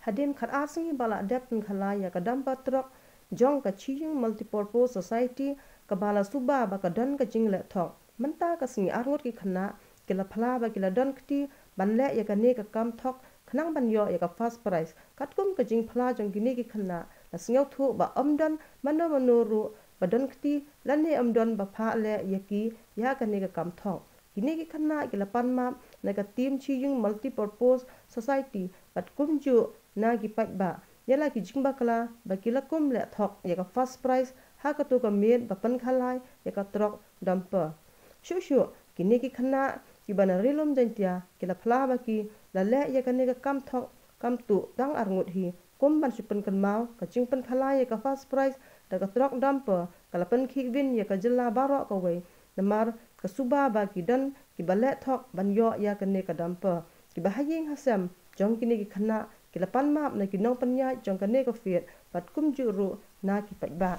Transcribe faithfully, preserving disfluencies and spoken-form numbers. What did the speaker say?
Hadien khatar sngi ba la dep pynkhalai ïa ka dumper truck jong ka Chiyung Multipurpose Society kaba la suba ba ka don ka jingleh thok, mynta ka sngi arngut ki khynnah ki la phla ba ki la don kti ban leh ïa kane ka kam thok khnang ban ïoh ïa ka first prize. Katkum ka jingphla jong kine ki khynnah, la sngewthuh ba ym don mano mano ruh ba don kti lane ym don ba phah leh ïa ki ïa kane ka kam thok. Kine ki khynnah ki la pan map na ka team Chiyung Multipurpose Society bad kumjuh na ki paidbah ïa la ki jingbakla ba ki la kum leh thok ïa ka first prize ha kato ka miet ba pynkhalai ïa ka truck dumper. Shuh shuh kine ki khynnah kiba na Ri Lum Jaiñtia ki la phla ba ki la leh ïa kane ka kam thok kam tuh tang arngut hi, kum ban shu pynkynmaw ka jingpynkhalai ïa ka first prize da ka truck dumper ka la pynkhih win ïa ka jylla baroh kawei. Namar ka suba ba ki don kiba leh thok ban ïoh ïa kane ka dumper. Kiba ha ïing ha sem jong kine ki khynnah ki la pan map na ki nongpynïaid jong kane ka field bad kumjuh ruh na ki paidbah.